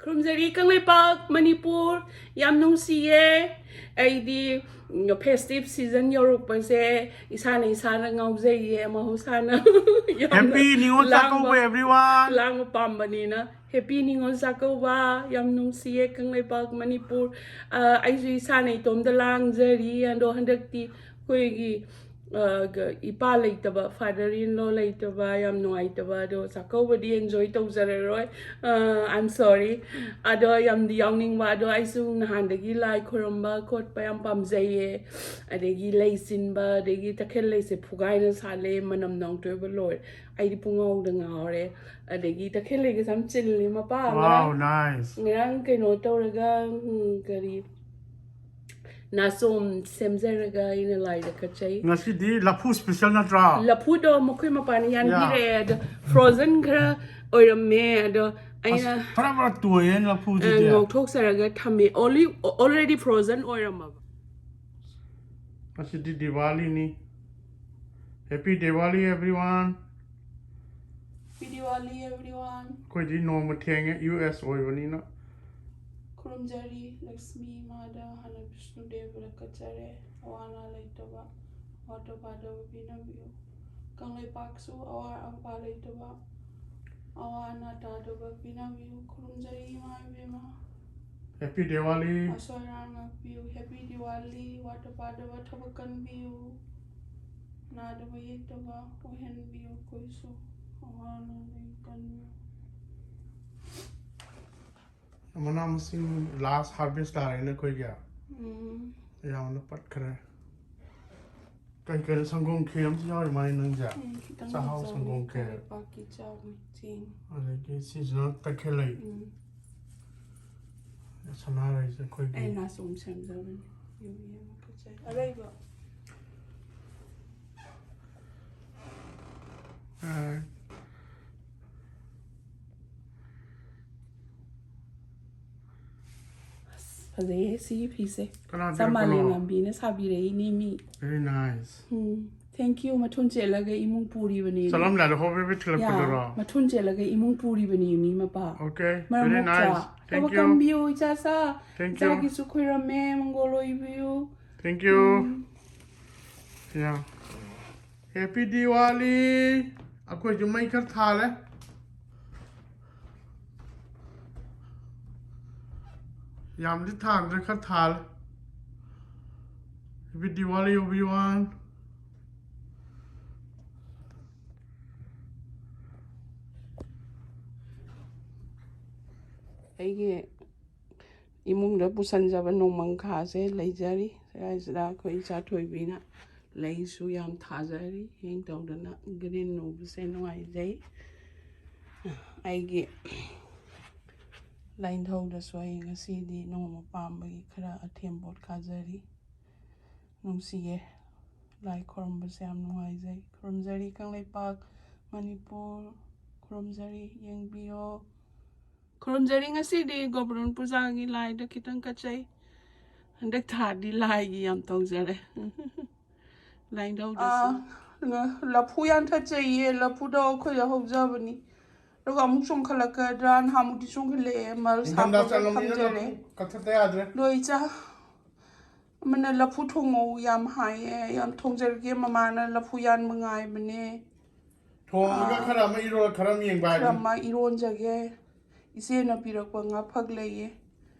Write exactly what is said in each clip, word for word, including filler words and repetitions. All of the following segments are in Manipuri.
ꯈꯨꯔꯨꯝꯖꯔꯤ ꯀꯪꯂꯩꯄꯥꯛ ꯃꯅꯤꯄꯨꯔ, ꯌꯥꯝ ꯅꯨꯡꯁꯤꯌꯦ꯫ ꯑꯩꯗꯤ ꯐꯦꯁꯇꯤꯚ ꯁꯤꯖꯟ ꯌꯧꯔꯛꯄꯁꯦ ꯏꯁꯥꯅ ꯏꯁꯥꯅ ꯉꯥꯎꯖꯩꯌꯦ, ꯃꯍꯧꯁꯥꯅ꯫ ꯌꯥꯝꯅ Happy ꯅꯤꯉꯣꯜ ꯂꯥꯡꯕ- ꯆꯥꯛꯀꯧꯕ, everyone. ꯂꯥꯡꯕ ꯄꯥꯝꯕꯅꯤꯅ꯫ ꯍꯦꯄꯤ ꯅꯤꯉꯣꯜ ꯆꯥꯛꯀꯧꯕ꯫ ꯌꯥꯝ ꯅꯨꯡꯁꯤꯌꯦ ꯀꯪꯂꯩꯄꯥꯛ ꯃꯅꯤꯄꯨꯔ꯫ ꯑ, ꯑꯩꯁꯨ ꯏꯁꯥꯅ ꯏꯇꯣꯝꯇ ꯂꯥꯡꯖꯔꯤ꯫ ꯑꯗꯣ ꯍꯟꯗꯛꯇꯤ ꯑꯩꯈꯣꯏꯒꯤ, ꯑ, ꯒ- ꯏꯄꯥ ꯂꯩꯇꯕ, ꯐꯥꯗꯔ ꯏꯟ ꯂꯣ ꯂꯩꯇꯕ, ꯌꯥꯝ ꯅꯨꯡꯉꯥꯏꯇꯕ꯫ ꯑꯗꯣ ꯆꯥꯛꯀꯧꯕꯗꯤ ꯑꯦꯟꯖꯣꯏ ꯇꯧꯖꯔꯔꯣꯏ꯫ ꯑ, ꯑꯥꯏ ꯑꯦꯝ ꯁꯣꯔꯤ꯫ ꯑꯗꯣ ꯌꯥꯝꯗꯤ ꯌꯥꯎꯅꯤꯡꯕ꯫ ꯑꯗꯣ ꯑꯩꯁꯨ ꯅꯍꯥꯟꯗꯒꯤ ꯂꯥꯏ ꯈꯣꯏꯔꯝꯕ ꯈꯣꯠꯄ ꯌꯥꯝ ꯄꯥꯝꯖꯩꯌꯦ꯫ ꯑꯗꯒꯤ ꯂꯩ ꯆꯤꯟꯕ, ꯑꯗꯒꯤ ꯇꯈꯦꯜ ꯂꯩꯁꯦ ꯐꯨꯒꯥꯏꯅ ꯁꯥꯠꯂꯦ, ꯃꯅꯝ ꯅꯝꯊꯤꯕ ꯂꯣꯏꯔꯦ꯫ ꯑꯩꯗꯤ ꯄꯨꯡꯉꯥꯎꯗ ꯉꯥꯎꯔꯦ꯫ ꯑꯗꯒꯤ ꯇꯈꯦꯜ ꯂꯩꯒꯁꯦ ꯌꯥꯝ ꯆꯤꯜꯂꯤ ꯃꯄꯥ꯫ Wow, ꯉꯔꯥꯡ nice. ꯉꯔꯥꯡ ꯀꯩꯅꯣ ꯇꯧꯔꯒ, ꯎꯝ, ꯀꯔꯤ, ꯅꯥꯆꯣꯝ ꯁꯦꯝꯖꯔꯒ ꯑꯩꯅ ꯂꯥꯏꯗ ꯀꯠꯆꯩ꯫ ꯉꯁꯤꯗꯤ ꯂꯐꯨ special ꯅꯠꯇ꯭ꯔꯥ? ꯂꯐꯨꯗꯣ ꯃꯈꯣꯏ ꯃꯄꯥꯅ ꯌꯥꯟꯕꯤꯔꯛꯑꯦ꯫ ꯑꯗꯣ ꯐ꯭ꯔꯣꯖꯟ ꯈꯔ ꯑꯣꯏꯔꯝꯃꯦ꯫ ꯑꯗꯣ ꯑꯩꯅ ꯑꯁ, ꯐꯔ ꯐꯔ ꯇꯣꯏꯌꯦ ꯑ, ꯂꯐꯨꯁꯤꯗꯤ꯫ ꯉꯧꯊꯣꯛꯆꯔꯒ ꯊꯝꯃꯦ꯫ Only already frozen ꯑꯣꯏꯔꯝꯃꯕ꯫ ꯉꯁꯤꯗꯤ ꯗꯤꯋꯥꯂꯤꯅꯤ꯫ Happy Diwali, everyone. Happy Diwali, everyone. ꯑꯩꯈꯣꯏꯗꯤ ꯅꯣꯡꯃ ꯊꯦꯡꯉꯦ, ꯌꯨ ꯑꯦꯁ ꯑꯣꯏꯕꯅꯤꯅ꯫ ꯈꯨꯔꯨꯝꯖꯔꯤ ꯂꯛꯁꯃꯤ ꯏꯃꯥꯗ, ꯍꯥꯟꯅ ꯕꯤꯁꯅꯨꯗꯦꯕꯗ ꯀꯠꯆꯔꯦ꯫ ꯑꯋꯥ ꯑꯅꯥ ꯂꯩꯇꯕ, ꯑꯋꯥꯠꯄ ꯄꯥꯗꯕ ꯄꯤꯅꯕꯤꯌꯨ꯫ ꯀꯪꯂꯩꯄꯥꯛꯁꯨ ꯑꯋꯥ ꯑꯄꯥ ꯂꯩꯇꯕ, ꯑꯋꯥ ꯑꯅꯥ ꯇꯥꯗꯕ ꯄꯤꯅꯕꯤꯌꯨ꯫ ꯈꯨꯔꯨꯝꯖꯔꯤ ꯏꯃꯥ ꯏꯕꯦꯝꯃ꯫ Happy Diwali. ꯑꯁꯣꯏ ꯑꯔꯥꯟ ꯉꯥꯛꯄꯤꯌꯨ꯫ Happy Diwali꯫ ꯋꯥꯠꯇ ꯄꯥꯗꯕ ꯊꯕꯛ ꯀꯟꯕꯤꯌꯨ꯫ ꯅꯥꯗꯕ ꯌꯦꯛꯇꯕ ꯑꯣꯏꯍꯟꯕꯤꯌꯨ ꯑꯩꯈꯣꯏꯁꯨ꯫ ꯑꯋꯥ ꯑꯅꯥ ꯂꯩ ꯀꯟꯕꯤꯌꯨ꯫ ꯃꯅꯥ ꯃꯁꯤꯡ last harvest ꯇꯥꯔꯦꯅꯦ ꯑꯩꯈꯣꯏꯒꯤ꯫ ꯎꯝ꯫ ꯌꯥꯝꯅ ꯄꯠꯈ꯭ꯔꯦ꯫ ꯀꯩ ꯀꯩꯅꯣ, ꯁꯪꯒꯣꯝ ꯈꯦꯔ ꯑꯃꯁꯨ ꯌꯥꯎꯔꯤ ꯃꯥꯜꯂꯦ ꯅꯪꯁꯦ꯫ ꯎꯝ, ꯈꯤꯇꯪ ꯆꯥꯛꯍꯥꯎ ꯍꯥꯞꯆꯧꯅꯦ꯫ ꯁꯪꯒꯣꯝ ꯈꯦꯔ꯫ ꯀꯪꯂꯩꯄꯥꯛꯀꯤ ꯆꯥꯛꯅꯤ, ꯆꯦꯡ꯫ ꯑꯗꯒꯤ ꯁꯤꯁꯤꯅ ꯇꯈꯦꯜꯂꯩ꯫ ꯎꯝ꯫ ꯁꯅꯥꯔꯩꯁꯦ ꯑꯩꯈꯣꯏꯒꯤ꯫ ꯑꯩ ꯅꯥꯆꯣꯝ ꯁꯦꯝꯖꯕꯅꯤ꯫ ꯌꯨꯝ ꯌꯦꯡꯉ ꯀꯠꯆꯩ꯫ ꯑꯔꯩꯕ꯫ ꯑ, ꯑꯁ, ꯐꯖꯩꯌꯦ ꯁꯤꯒꯤ ꯐꯤꯁꯦ꯫ ꯀꯅꯥ ꯆꯃꯥ ꯄꯤꯔꯛꯄꯅꯣ? ꯂꯦꯡꯉꯥꯝꯕꯤꯅ ꯁꯥꯕꯤꯔꯛꯏꯅꯦ ꯃꯤ꯫ Very nice. Um. Thank you. ꯃꯊꯨꯟ ꯆꯦꯠꯂꯒ ꯏꯃꯨꯡ ꯄꯨꯔꯤꯕꯅꯦ꯫ ꯆꯠꯂꯝꯗꯥꯏꯗ ꯍꯣꯕꯦ ꯍꯣꯕꯦ ꯊꯤꯜꯂꯛꯄꯗꯨꯔꯣ? ꯌꯥ, ꯃꯊꯨꯟ ꯆꯦꯠꯂꯒ ꯏꯃꯨꯡ ꯄꯨꯔꯤꯕꯅꯦ ꯃꯤ ꯃꯄꯥ꯫ Okay, ꯃꯔꯝ very ꯃꯣꯛꯇ꯭ꯔꯥ? nice. Thank ꯊꯕꯛ you. ꯀꯟꯕꯤꯌꯨ ꯏꯆꯥꯁꯥ꯫ Thank you. ꯏꯆꯥꯒꯤꯁꯨ ꯈꯣꯏꯔꯝꯃꯦ, ꯃꯪꯒꯣꯜ ꯑꯣꯏꯕꯤꯌꯨ꯫ Thank you. Yeah. Happy Diwali. ꯑꯩꯈꯣꯏꯁꯨ ꯃꯩ ꯈꯔ ꯊꯥꯜꯂꯦ꯫ ꯌꯥꯝꯗꯤ ꯊꯥꯟꯗ꯭ꯔꯦ, ꯈꯔ ꯊꯥꯜꯂꯦ꯫ Happy Diwali, everyone. ꯑꯩꯒꯤ ꯏꯃꯨꯡꯗ ꯄꯨꯁꯟꯖꯕ ꯅꯣꯡꯃꯪꯈꯥꯁꯦ ꯂꯩꯖꯔꯤ꯫ ꯁ꯭ꯋꯥꯏꯁꯤꯗ ꯑꯩꯈꯣꯏ ꯏꯆꯥ ꯊꯣꯏꯕꯤꯅ ꯂꯩꯁꯨ ꯌꯥꯝ ꯊꯥꯖꯔꯤ꯫ ꯌꯦꯡ ꯇꯧꯗꯅ green ꯎꯕꯁꯦ ꯅꯨꯡꯉꯥꯏꯖꯩ꯫ ꯑꯩꯒꯤ ꯂꯥꯏꯅꯤꯡꯊꯧꯗꯁꯨ ꯑꯩ ꯉꯁꯤꯗꯤ ꯅꯣꯡꯃ ꯄꯥꯝꯕꯒꯤ ꯈꯔ ꯑꯊꯦꯝꯄꯣꯠ ꯈꯥꯖꯔꯤ꯫ ꯅꯨꯡꯁꯤꯌꯦ꯫ ꯂꯥꯏ ꯈꯨꯔꯨꯝꯕꯁꯦ ꯌꯥꯝ ꯅꯨꯡꯉꯥꯏꯖꯩ꯫ ꯈꯨꯔꯨꯝꯖꯔꯤ ꯀꯪꯂꯩꯄꯥꯛ ꯃꯅꯤꯄꯨꯔ꯫ ꯈꯨꯔꯨꯝꯖꯔꯤ, ꯌꯦꯡꯕꯤꯌꯣ꯫ ꯈꯨꯔꯨꯝꯖꯔꯤ꯫ ꯉꯁꯤꯗꯤ ꯒꯣꯕꯔꯟ ꯄꯨꯖꯥꯒꯤ ꯂꯥꯏꯗ ꯈꯤꯇꯪ ꯀꯠꯆꯩ꯫ ꯍꯟꯗꯛ ꯊꯥꯗꯤ ꯂꯥꯏꯒꯤ ꯌꯥꯝ ꯇꯧꯖꯔꯦ꯫ ꯂꯥꯏꯅꯤꯡꯊꯧꯗꯁꯨ꯫ ꯑꯥ, ꯂꯐꯨ ꯌꯥꯟꯊꯠꯆꯩꯌꯦ꯫ ꯂꯐꯨꯗꯣ ꯑꯩꯈꯣꯏꯗ ꯍꯧꯖꯕꯅꯤ꯫ ꯑꯗꯨꯒ ꯑꯃꯨꯛ ꯆꯣꯡꯈꯠꯂꯛꯀꯗ꯭ꯔꯥ? ꯅꯍꯥꯟꯃꯨꯛꯇꯤ ꯆꯣꯡꯈꯠꯂꯛꯑꯦ꯫ ꯃꯜ ꯅꯤꯡꯊꯝꯊꯥ ꯁꯥꯄꯒ ꯆꯪꯉꯕꯅꯤꯅ ꯊꯝꯖꯔꯦ꯫ ꯂꯐꯨ ꯀꯛꯊꯠꯇ ꯌꯥꯗ꯭ꯔꯦ꯫ ꯂꯣꯏ ꯏꯆꯥ꯫ ꯑꯃꯅ ꯂꯐꯨ ꯊꯣꯡꯉꯧ ꯌꯥꯝ ꯍꯥꯏꯌꯦ꯫ ꯌꯥꯝ ꯊꯣꯡꯖꯔꯒꯦ꯫ ꯃꯃꯥꯅ ꯂꯐꯨ ꯌꯥꯟꯕ ꯉꯥꯏꯕꯅꯦ꯫ ꯊꯣꯡꯉꯒ ꯑꯥ꯫ ꯈꯔ ꯑꯃ ꯏꯔꯣ, ꯈꯔ ꯑꯃ ꯌꯦꯡꯕ ꯈꯔ ꯍꯥꯏꯗꯨꯅꯤ꯫ ꯑꯃ ꯏꯔꯣꯟꯖꯒꯦ꯫ ꯏꯆꯦꯅ ꯄꯤꯔꯛꯄ ꯉꯥ ꯐꯛ ꯂꯩꯌꯦ꯫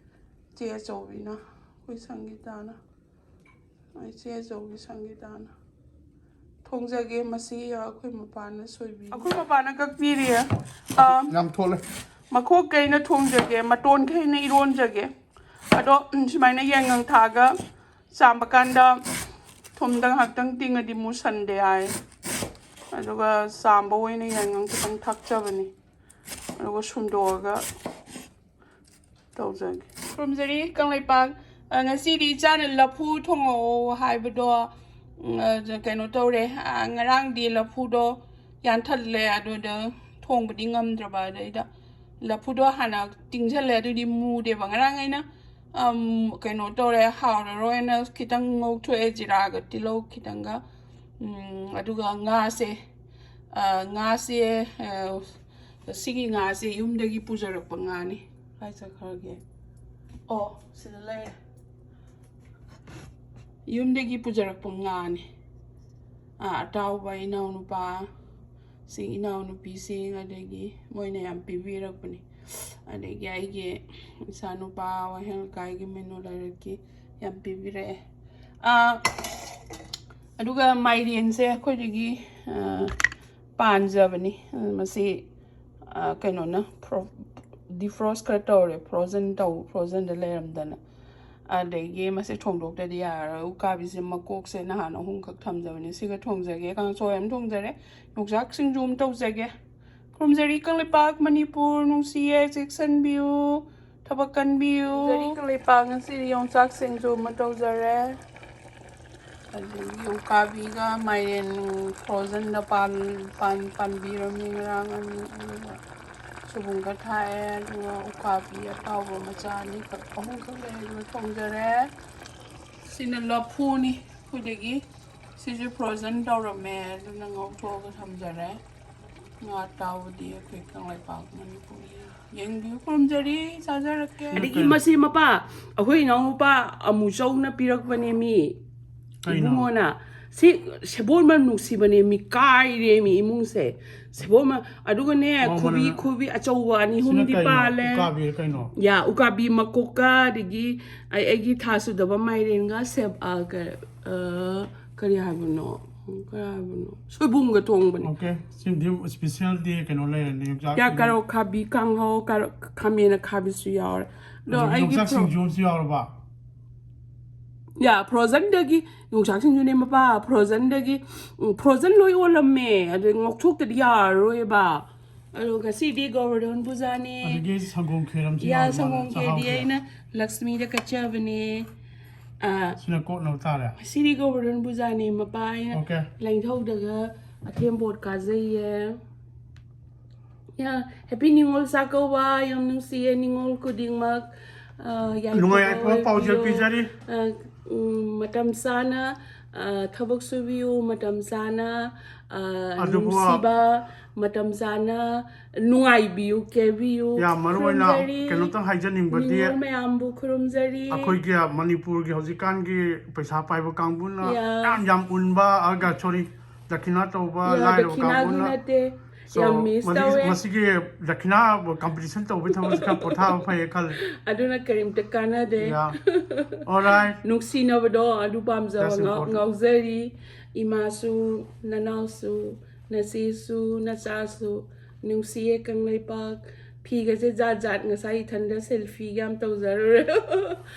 ꯏꯆꯦ ꯑꯆꯧꯕꯤꯅ, ꯑꯩꯈꯣꯏ ꯁꯪꯒꯤꯇꯥꯅ꯫ ꯏꯆꯦ ꯑꯆꯧꯕꯤ ꯁꯪꯒꯤꯇꯥꯅ꯫ ꯊꯣꯡꯖꯒꯦ꯫ ꯃꯁꯤ ꯑꯩꯈꯣꯏ ꯃꯄꯥꯅ ꯁꯣꯏꯕꯤ꯫ ꯑꯩꯈꯣꯏ ꯃꯄꯥꯅ ꯀꯛꯄꯤꯔꯤ꯫ ꯑꯥ, ꯌꯥꯝ ꯊꯣꯠꯂꯦ꯫ ꯃꯈꯣꯛꯈꯩꯅ ꯊꯣꯡꯖꯒꯦ, ꯃꯇꯣꯟꯈꯩꯅ ꯏꯔꯣꯟꯖꯒꯦ꯫ ꯑꯗꯣ, ꯎꯝ, ꯁꯨꯃꯥꯏꯅ ꯌꯥꯏꯉꯪ ꯊꯥꯒ ꯆꯥꯝꯕ ꯀꯥꯟꯗ ꯊꯨꯝꯗ ꯉꯥꯏꯍꯥꯛꯇꯪ ꯇꯤꯡꯉꯗꯤ ꯃꯨꯁꯟꯗꯦ ꯍꯥꯏ꯫ ꯑꯗꯨꯒ ꯆꯥꯝꯕ ꯑꯣꯏꯅ ꯌꯥꯏꯉꯪ ꯈꯤꯇꯪ ꯊꯥꯛꯆꯕꯅꯤ꯫ ꯑꯗꯨꯒ ꯁꯨꯝꯗꯣꯛꯑꯒ ꯇꯧꯖꯒꯦ꯫ ꯈꯨꯔꯨꯝꯖꯔꯤ ꯀꯪꯂꯩꯄꯥꯛ꯫ ꯑ, ꯉꯁꯤꯗꯤ ꯏꯆꯥꯅ ꯂꯐꯨ ꯊꯣꯡꯉꯛꯑꯣ ꯍꯥꯏꯕꯗꯣ, ꯎꯝ, ꯑ, ꯀꯩꯅꯣ ꯇꯧꯔꯦ꯫ ꯑ, ꯉꯔꯥꯡꯗꯤ ꯂꯐꯨꯗꯣ ꯌꯥꯟꯊꯠꯂꯦ, ꯑꯗꯨꯗ ꯊꯣꯡꯕꯗꯤ ꯉꯝꯗ꯭ꯔꯕ꯫ ꯑꯗꯩꯗ ꯂꯐꯨꯗꯣ ꯍꯥꯟꯅ ꯇꯤꯡꯁꯜꯂꯦ, ꯑꯗꯨꯗꯤ ꯃꯨꯗꯦꯕ꯫ ꯉꯔꯥꯡ ꯑꯩꯅ, ꯑꯝ, ꯀꯩꯅꯣ ꯇꯧꯔꯦ, ꯍꯥꯎꯔꯔꯣꯏꯅ ꯈꯤꯇꯪ ꯉꯧꯊꯣꯛꯑꯦ, ꯖꯤꯔꯥꯒ ꯇꯤꯜꯍꯧ ꯈꯤꯇꯪꯒ꯫ ꯎꯝ, ꯑꯗꯨꯒ ꯉꯥꯁꯦ, ꯑ, ꯉꯥꯁꯦ, ꯑ, ꯁꯤꯒꯤ ꯉꯥꯁꯦ ꯌꯨꯝꯗꯒꯤ ꯄꯨꯖꯔꯛꯄ ꯉꯥꯅꯤ꯫ ꯀꯥꯏ ꯆꯠꯈ꯭ꯔꯒꯦ? ꯑꯣ, ꯁꯤꯗ ꯂꯩꯔꯦ꯫ ꯌꯨꯝꯗꯒꯤ ꯄꯨꯖꯔꯛꯄ ꯉꯥꯅꯤ꯫ ꯑ, ꯑꯇꯥꯎꯕ ꯏꯅꯥꯎꯅꯨꯄꯥ, ꯁꯤ ꯏꯅꯥꯎꯅꯨꯄꯤꯁꯤꯡ, ꯑꯗꯒꯤ ꯃꯣꯏꯅ ꯌꯥꯝ ꯄꯤꯕꯤꯔꯛꯄꯅꯤ꯫ ꯑꯗꯒꯤ ꯑꯩꯒꯤ ꯏꯆꯥꯅꯨꯄꯥ ꯋꯥꯍꯦꯡ ꯂꯩꯀꯥꯏꯒꯤ ꯃꯤꯅꯣ ꯂꯩꯔꯛꯀꯤ ꯌꯥꯝ ꯄꯤꯕꯤꯔꯛꯑꯦ꯫ ꯑ, ꯑꯗꯨꯒ ꯃꯥꯏꯔꯦꯟꯁꯦ ꯑꯩꯈꯣꯏꯗꯒꯤ, ꯑ, ꯄꯥꯟꯖꯕꯅꯤ꯫ ꯑ, ꯃꯁꯤ, ꯑ, ꯀꯩꯅꯣꯅ ꯐ꯭ꯔꯣ-, ꯗꯤꯐ꯭ꯔꯣꯁ ꯈꯔ ꯇꯧꯔꯦ, ꯐ꯭ꯔꯣꯖꯟ ꯇꯧ, ꯐ꯭ꯔꯣꯖꯟꯗ ꯂꯩꯔꯝꯗꯅ꯫ ꯑꯗꯒꯤ ꯃꯁꯤ ꯊꯣꯡꯗꯣꯛꯇꯗꯤ ꯌꯥꯔꯔꯣꯏ꯫ ꯎꯀꯥꯕꯤꯁꯦ ꯃꯀꯣꯛꯁꯦ ꯅꯍꯥꯟ ꯑꯍꯨꯝꯈꯛ ꯊꯝꯖꯕꯅꯦ꯫ ꯁꯤꯒ ꯊꯣꯡꯖꯒꯦ, ꯀꯥꯡꯁꯣꯏ ꯑꯃ ꯊꯣꯡꯖꯔꯦ, ꯌꯣꯡꯆꯥꯛ ꯁꯤꯡꯖꯨ ꯑꯃ ꯇꯧꯖꯒꯦ꯫ ꯈꯨꯔꯨꯝꯖꯔꯤ ꯀꯪꯂꯩꯄꯥꯛ ꯃꯅꯤꯄꯨꯔ ꯅꯨꯡꯁꯤꯌꯦ, ꯆꯦꯛꯁꯤꯟꯕꯤꯌꯨ, ꯊꯕꯛ ꯀꯟꯕꯤꯌꯨ꯫ ꯈꯨꯔꯨꯝꯖꯔꯤ ꯀꯪꯂꯩꯄꯥꯛ, ꯉꯁꯤꯗꯤ ꯌꯣꯡꯆꯥꯛ ꯁꯤꯡꯖꯨ ꯑꯃ ꯇꯧꯖꯔꯦ꯫ ꯑꯗꯒꯤ ꯎꯀꯥꯕꯤꯒ ꯃꯥꯏꯔꯦꯟ ꯐ꯭ꯔꯣꯖꯟꯗ ꯄꯥꯟ-, ꯄꯥꯟ-, ꯄꯥꯟꯕꯤꯔꯝꯃꯤ ꯉꯔꯥꯡ ꯑꯅꯤ, ꯑꯗꯨꯒ ꯁꯣꯏꯕꯨꯝꯒ ꯊꯥꯛꯑꯦ, ꯑꯗꯨꯒ ꯎꯀꯥꯕꯤ ꯑꯇꯥꯎꯕ ꯃꯆꯥ ꯑꯅꯤꯈꯛ, ꯑꯍꯨꯝꯈꯛ ꯂꯩ, ꯑꯗꯨꯒ ꯊꯣꯡꯖꯔꯦ꯫ ꯁꯤꯅ ꯂꯐꯨꯅꯤ ꯑꯩꯈꯣꯏꯗꯒꯤ꯫ ꯁꯤꯁꯨ ꯐ꯭ꯔꯣꯖꯟ ꯇꯧꯔꯝꯃꯦ, ꯑꯗꯨꯅ ꯉꯧꯊꯣꯛꯑꯒ ꯊꯝꯖꯔꯦ꯫ ꯉꯥ ꯑꯇꯥꯎꯕꯗꯤ ꯑꯩꯈꯣꯏ ꯀꯪꯂꯩꯄꯥꯛ ꯃꯅꯤꯄꯨꯔꯒꯤ꯫ ꯌꯦꯡꯕꯤꯌꯨ, ꯈꯨꯔꯨꯝꯖꯔꯤ, ꯆꯥꯖꯔꯛꯀꯦ꯫ ꯑꯗꯒꯤ ꯃꯁꯤ ꯃꯄꯥ, ꯑꯩꯈꯣꯏ ꯏꯅꯥꯎꯅꯨꯄꯥ ꯑꯃꯨꯆꯧꯅ ꯄꯤꯔꯛꯄꯅꯦ ꯃꯤ꯫ ꯀꯩꯅꯣ? ꯏꯕꯨꯡꯉꯣꯅ꯫ ꯁꯤ ꯁꯦꯕꯣꯠ ꯃꯅꯝ ꯅꯨꯡꯁꯤꯕꯅꯦ ꯃꯤ, ꯀꯥꯏꯔꯦ ꯃꯤ ꯏꯃꯨꯡꯁꯦ꯫ ꯁꯦꯕꯣꯠ ꯃ-, ꯑꯗꯨꯒꯅꯦ, ꯃꯥ ꯈꯨꯕꯤ, ꯃꯅꯝ-, ꯈꯨꯕꯤ ꯑꯆꯧꯕ ꯑꯅꯤ ꯁꯤꯅ ꯑꯍꯨꯝꯗꯤ ꯀꯩꯅꯣ? ꯄꯥꯜꯂꯦ꯫ ꯎꯀꯥꯕꯤꯔ ꯀꯩꯅꯣ? ꯌꯥ, ꯎꯀꯥꯕꯤ ꯃꯀꯣꯛꯀ, ꯑꯗꯒꯤ ꯑꯩ, ꯑꯩꯒꯤ ꯊꯥ ꯁꯨꯗꯕ ꯃꯥꯏꯔꯦꯟꯒ ꯁꯦꯕ-, ꯑ, ꯀ-, ꯑ, ꯀꯔꯤ ꯍꯥꯏꯕꯅꯣ? ꯀꯔꯤ ꯍꯥꯏꯕꯅꯣ? ꯁꯣꯏꯕꯨꯝꯒ ꯊꯣꯡꯕꯅꯦ꯫ ꯑꯣꯀꯦ, ꯁꯤꯃꯗꯤ ꯁ꯭ꯄꯦꯁꯤꯌꯦꯜ ꯗꯦ ꯀꯩꯅꯣ ꯂꯩꯔꯅꯤ, ꯌꯣꯡꯆꯥꯛ ꯌꯥ, ꯁꯤꯡꯖꯨ꯫ ꯀꯥꯔꯣꯠ ꯈꯥꯕꯤ ꯀꯥꯡꯍꯧ, ꯀꯥꯔꯣꯠ, ꯈꯥꯃꯦꯟ ꯑꯈꯥꯕꯤꯁꯨ ꯌꯥꯎꯔꯦ꯫ ꯑꯗꯣ ꯑꯗꯒꯤ ꯑꯩꯒꯤ ꯌꯣꯡꯆꯥꯛ ꯐ꯭ꯔꯣ-, ꯁꯤꯡꯖꯨ ꯑꯃꯁꯨ ꯌꯥꯎꯔꯕ? ꯌꯥ, ꯐ꯭ꯔꯣꯖꯟꯗꯒꯤ, ꯌꯣꯡꯆꯥꯛ ꯁꯤꯡꯖꯨꯅꯦ ꯃꯄꯥ, ꯐ꯭ꯔꯣꯖꯟꯗꯒꯤ, ꯎꯝ, ꯐ꯭ꯔꯣꯖꯟ ꯂꯣꯏ ꯑꯣꯜꯂꯝꯃꯦ꯫ ꯑꯗꯨ ꯉꯧꯊꯣꯛꯇꯗꯤ ꯌꯥꯔꯔꯣꯏꯕ꯫ ꯑꯗꯣ ꯉꯁꯤꯗꯤ ꯒꯣꯋꯔꯙꯟ ꯄꯨꯖꯥꯅꯦ꯫ ꯑꯗꯒꯤ ꯁꯪꯒꯣꯝ ꯈꯦꯔ ꯑꯃꯁꯨ ꯌꯥ, ꯌꯥꯎꯔꯦ, ꯁꯪꯒꯣꯝ ꯃꯥꯅ ꯈꯦꯔꯗꯤ ꯆꯥꯍꯧꯗ꯭ꯔꯦ꯫ ꯑꯩꯅ ꯂꯛꯁꯃꯤꯗ ꯀꯠꯆꯕꯅꯦ꯫ ꯑ, ꯁꯤꯅ ꯀꯣꯠꯅꯕ ꯇꯥꯔꯦ꯫ ꯁꯤꯗꯤ ꯒꯣꯋꯔꯙꯟ ꯄꯨꯖꯥꯅꯦ, ꯃꯄꯥ ꯑꯩꯅ ꯑꯣꯀꯦ꯫ ꯂꯥꯏꯅꯤꯡꯊꯧꯗꯒ ꯑꯊꯦꯝꯕꯣꯠ ꯀꯥꯖꯩꯌꯦ꯫ ꯌꯥ, ꯍꯦꯄꯤ ꯅꯤꯉꯣꯜ ꯆꯥꯛꯀꯧꯕ, ꯌꯥꯝ ꯅꯨꯡꯁꯤꯌꯦ ꯅꯤꯉꯣꯜ ꯈꯨꯗꯤꯡꯃꯛ꯫ ꯑ, ꯌꯥꯏꯐꯕ ꯅꯨꯡꯉꯥꯏ ꯌꯥꯏꯐꯕ ꯄꯥꯎꯖꯦꯜ ꯑꯣꯏꯕꯤꯌꯨ꯫ ꯄꯤꯖꯔꯤ꯫ ꯑ, ꯎꯝ, ꯃꯇꯝ ꯆꯥꯅ ꯑ, ꯊꯕꯛ ꯁꯨꯕꯤꯌꯨ ꯃꯇꯝ ꯆꯥꯅ, ꯑ, ꯑꯗꯨꯕꯨ ꯅꯨꯡꯁꯤꯕ ꯃꯇꯝ ꯆꯥꯅ, ꯅꯨꯡꯉꯥꯏꯕꯤꯌꯨ, ꯀꯦꯕꯤꯌꯨ, ꯌꯥꯝ ꯃꯔꯨ ꯑꯣꯏꯅ ꯈꯨꯔꯨꯝꯖꯔꯤ꯫ ꯀꯩꯅꯣꯝꯇꯪ ꯍꯥꯏꯖꯅꯤꯡꯕꯗꯤ, ꯅꯤꯉꯣꯜ ꯃꯌꯥꯝꯕꯨ ꯈꯨꯔꯨꯝꯖꯔꯤ꯫ ꯑꯩꯈꯣꯏꯒꯤ ꯃꯅꯤꯄꯨꯔꯒꯤ ꯍꯧꯖꯤꯛꯀꯥꯟꯒꯤ ꯄꯩꯁꯥ ꯄꯥꯏꯕ ꯀꯥꯡꯕꯨꯅ ꯌꯥ꯫ ꯌꯥꯝ ꯌꯥꯝ ꯎꯟꯕ, ꯑꯒ, sorry, ꯗꯈꯤꯅꯥ ꯇꯧꯕ, ꯌꯥ, ꯂꯥꯏꯔꯕ ꯗꯈꯤꯅꯥꯒꯤ ꯀꯥꯡꯕꯨꯅ꯫ ꯅꯠꯇꯦ꯫ So, ꯌꯥꯝ miss ꯃꯁꯤꯒꯤ, ꯇꯧꯋꯦ꯫ ꯃꯁꯤꯒꯤ ꯗꯈꯤꯅꯥ competition ꯇꯧꯕꯒꯤ ꯊꯕꯛꯁꯦ ꯈꯔ ꯄꯣꯊꯥꯕ ꯐꯩꯌꯦ ꯈꯜꯂꯦ꯫ ꯑꯗꯨꯅ ꯀꯔꯤꯝꯇ ꯀꯥꯟꯅꯗꯦ꯫ Yeah. Alright. ꯅꯨꯡꯁꯤꯅꯕꯗꯣ ꯑꯗꯨ ꯄꯥꯝꯖꯕ That's ꯉꯥꯎ-, important. ꯉꯥꯎꯖꯔꯤ꯫ ꯏꯃꯥꯁꯨ, ꯅꯅꯥꯎꯁꯨ, ꯅꯆꯦꯁꯨ, ꯅꯆꯥꯁꯨ, ꯅꯨꯡꯁꯤꯌꯦ ꯀꯪꯂꯩꯄꯥꯛ꯫ ꯐꯤꯒꯁꯦ ꯖꯥꯠ ꯖꯥꯠ, ꯉꯁꯥꯏ ꯏꯊꯟꯗ selfie ꯒ ꯌꯥꯝ ꯇꯧꯖꯔꯨꯔꯦ꯫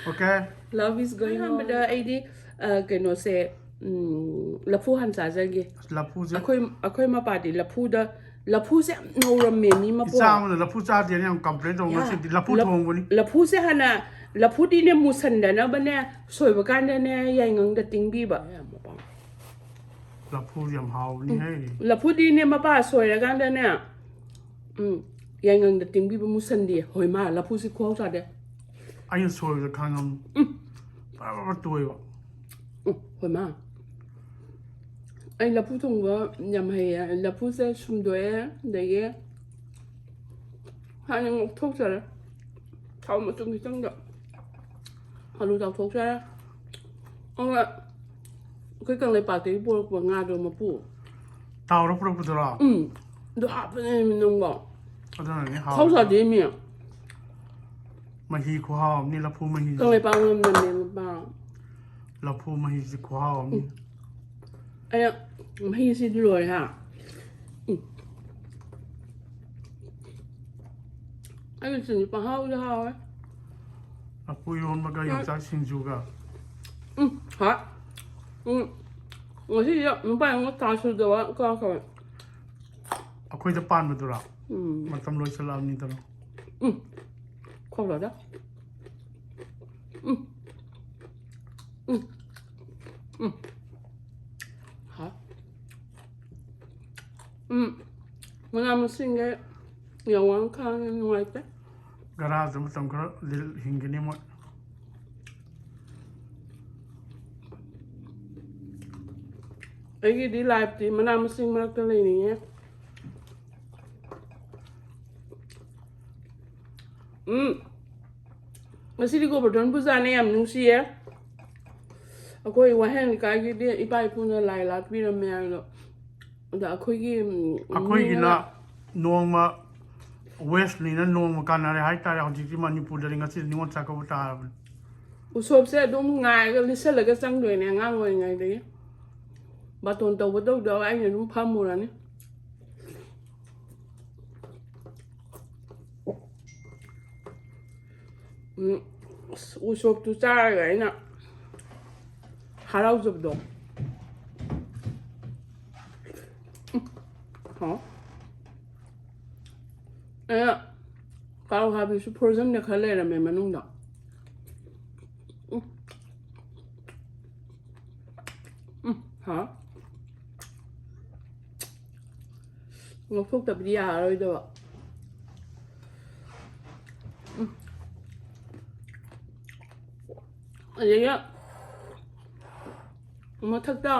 Okay. Love is going on. ꯑꯍꯥꯟꯕꯗ ꯑꯩꯗꯤ, ꯑ, ꯀꯩꯅꯣꯁꯦ, ꯎꯝ, ꯂꯐꯨ ꯍꯥꯟꯅ ꯆꯥꯖꯒꯦ꯫ ꯑꯁ, ꯂꯐꯨꯁꯦ꯫ ꯑꯩꯈꯣꯏ, ꯑꯩꯈꯣꯏ ꯃꯄꯥꯗꯤ ꯂꯐꯨꯗ, ꯂꯐꯨꯁꯦ ꯌꯥꯝ ꯅꯧꯔꯝꯃꯦ ꯃꯤ ꯃꯄꯣꯛ꯫ ꯏꯆꯥ ꯑꯃꯅ ꯂꯐꯨ ꯆꯥꯗꯦꯅ ꯌꯥꯝ complain ꯇꯧꯕ, ꯌꯥ, ꯉꯁꯤꯗꯤ ꯂꯐꯨ ꯂꯐ-, ꯊꯣꯡꯕꯅꯤ꯫ ꯂꯐꯨꯁꯦ ꯍꯥꯟꯅ, ꯂꯐꯨꯗꯤꯅꯦ ꯃꯨꯁꯟꯗꯅꯕꯅꯦ, ꯁꯣꯏꯕ ꯀꯥꯟꯗꯅꯦ ꯌꯥꯏꯉꯪꯗ ꯇꯤꯡꯕꯤꯕ꯫ ꯂꯐꯨ ꯌꯥꯝ ꯍꯥꯎꯕꯅꯤꯍꯦ꯫ ꯎꯝ꯫ ꯂꯐꯨꯗꯤꯅꯦ ꯃꯄꯥ ꯁꯣꯏꯔꯀꯥꯟꯗꯅꯦ, ꯎꯝ, ꯌꯥꯏꯉꯪꯗ ꯇꯤꯡꯕꯤꯕ ꯃꯨꯁꯟꯗꯦ꯫ ꯍꯣꯏ ꯃꯥ, ꯂꯐꯨꯁꯤ ꯈꯨꯍꯥꯎ ꯆꯥꯗꯦ꯫ ꯑꯩꯅ ꯁꯣꯏꯕꯗ ꯈꯪꯉꯝ-, ꯎꯝ꯫ ꯕꯔ ꯕꯔ ꯕꯔ ꯇꯣꯏꯕ꯫ ꯎꯝ, ꯍꯣꯏ ꯃꯥ꯫ ꯑꯩ ꯂꯐꯨ ꯊꯣꯡꯕ ꯌꯥꯝ ꯍꯩꯌꯦ꯫ ꯂꯐꯨꯁꯦ ꯁꯨꯝꯗꯣꯛꯑꯦ, ꯑꯗꯒꯤ ꯍꯥꯟꯅ ꯉꯧꯊꯣꯛꯆꯔꯦ꯫ ꯊꯥꯎ ꯃꯆꯨꯝ ꯈꯤꯇꯪꯗ ꯑꯂꯨ ꯇꯥꯎꯊꯣꯛꯆꯔꯦ꯫ ꯑꯗꯨꯒ ꯑꯩꯈꯣꯏ ꯀꯪꯂꯩꯄꯥꯛꯇꯒꯤ ꯄꯨꯔꯛꯄ ꯉꯥꯗꯣ ꯃꯄꯨ꯫ ꯇꯥꯎꯔ ꯄꯨꯔꯛꯄꯗꯨꯔꯣ? ꯎꯝ꯫ ꯑꯗꯨ ꯍꯥꯞꯄꯅꯦ ꯅꯪꯕꯣ꯫ ꯑꯗꯨꯅꯅꯦ ꯈꯥꯎ ꯍꯥꯎꯔꯤꯗꯣ꯫ ꯆꯥꯗꯦ ꯃꯤ꯫ ꯃꯍꯤ ꯈꯨꯍꯥꯎ ꯑꯃꯅꯤ, ꯂꯐꯨ ꯃꯍꯤꯁꯦ꯫ ꯀꯪꯂꯩꯄꯥꯛ ꯉꯝꯗꯕꯅꯦ ꯅꯨꯄꯥ꯫ ꯂꯐꯨ ꯃꯍꯤꯁꯦ ꯈꯨꯍꯥꯎ ꯑꯃꯅꯤ꯫ ꯎꯝ꯫ ꯑꯩꯅ ꯃꯍꯤꯁꯤꯗꯤ ꯂꯣꯏꯔꯦ ꯍꯥ꯫ ꯎꯝ꯫ ꯑꯩꯒꯤ ꯆꯤꯅꯤ ꯄꯪꯍꯥꯎꯗ ꯍꯥꯎꯋꯦ꯫ ꯂꯐꯨ ꯏꯔꯣꯟꯕꯒ ꯎꯝ꯫ ꯌꯣꯡꯆꯥꯛ ꯁꯤꯡꯖꯨꯒ꯫ ꯎꯝ, ꯍꯣꯏ꯫ ꯎꯝ꯫ ꯉꯁꯤꯗꯤ ꯅꯨꯄꯥ ꯑꯃ ꯇꯥ ꯁꯨꯗꯕ ꯀꯥꯎꯈ꯭ꯔꯦ꯫ ꯑꯩꯈꯣꯏꯗ ꯄꯥꯟꯕꯗꯨꯔꯥ? ꯎꯝ꯫ ꯃꯇꯝ ꯂꯣꯏꯁꯤꯜꯂꯛꯑꯕꯅꯤꯗꯅ꯫ ꯎꯝ꯫ ꯈꯣꯛꯂꯣꯏꯗ꯫ ꯎꯝ꯫ ꯎꯝ꯫ ꯎꯝ꯫ ꯍꯥ? ꯎꯝ꯫ ꯃꯅꯥ ꯃꯁꯤꯡꯒ ꯌꯥꯝ ꯋꯥꯅ ꯈꯥꯡꯉꯦ, ꯅꯨꯡꯉꯥꯏꯇꯦ꯫ ꯒꯔꯥꯁꯨ ꯃꯇꯝ ꯈꯔ ꯂꯤꯜ-, ꯍꯤꯡꯒꯅꯤ ꯃꯣꯏ꯫ ꯑꯩꯒꯤꯗꯤ ꯂꯥꯏꯐꯇꯤ ꯃꯅꯥ ꯃꯁꯤꯡ ꯃꯔꯛꯇ ꯂꯩꯅꯤꯡꯉꯦ꯫ ꯎꯝ꯫ ꯉꯁꯤꯗꯤ ꯒꯣꯕꯔꯙꯟ ꯄꯨꯖꯥꯅꯦ, ꯌꯥꯝ ꯅꯨꯡꯁꯤꯌꯦ꯫ ꯑꯩꯈꯣꯏ ꯋꯥꯍꯦꯡ ꯂꯩꯀꯥꯏꯒꯤꯗꯤ ꯏꯄꯥ ꯏꯄꯨꯅ ꯂꯥꯏ ꯂꯥꯠꯄꯤꯔꯝꯃꯦ ꯍꯥꯏꯕꯗꯣ꯫ ꯑꯗ ꯑꯩꯈꯣꯏꯒꯤ, ꯎꯝ, ꯑꯩꯈꯣꯏꯒꯤꯅ ꯃꯤꯅ ꯅꯣꯡꯃ ꯋꯦꯁꯂꯤꯅ ꯅꯣꯡꯃ ꯀꯥꯟꯅꯔꯦ ꯍꯥꯏꯇꯥꯔꯦ꯫ ꯍꯧꯖꯤꯛꯇꯤ ꯃꯅꯤꯄꯨꯔꯗꯗꯤ ꯉꯁꯤ ꯅꯤꯉꯣꯜ ꯆꯥꯛꯀꯧꯕ ꯇꯥꯔꯕꯅꯤ꯫ ꯎꯁꯣꯞꯁꯦ ꯑꯗꯨꯝ ꯉꯥꯏꯔꯒ ꯂꯤꯠꯁꯜꯂꯒ ꯆꯪꯗꯣꯏꯅꯦ ꯑꯉꯥꯡ ꯑꯣꯏꯔꯤꯉꯩꯗꯒꯤ꯫ ꯕꯥꯇꯣꯟ ꯇꯧꯕ ꯇꯧꯗꯕ ꯑꯩꯅ ꯑꯗꯨꯝ ꯐꯝꯃꯨꯔꯅꯤ꯫ ꯎꯝ, ꯑꯁ, ꯎꯁꯣꯞꯇꯨ ꯆꯥꯔꯒ ꯑꯩꯅ ꯍꯔꯥꯎꯖꯕꯗꯣ꯫ ꯎꯝ, ꯍꯥꯎ꯫ ꯑꯩꯅ ꯀꯥꯔꯣ ꯍꯥꯕꯤꯁꯨ ꯐ꯭ꯔꯣꯖꯟꯗ ꯈꯔ ꯂꯩꯔꯝꯃꯦ ꯃꯅꯨꯡꯗ꯫ ꯎꯝ꯫ ꯎꯝ, ꯍꯥꯎ꯫ ꯂꯧꯊꯣꯛꯇꯕꯗꯤ ꯌꯥꯔꯔꯣꯏꯗꯕ꯫ ꯎꯝ꯫ ꯑꯗꯒꯤ ꯃꯊꯛꯇ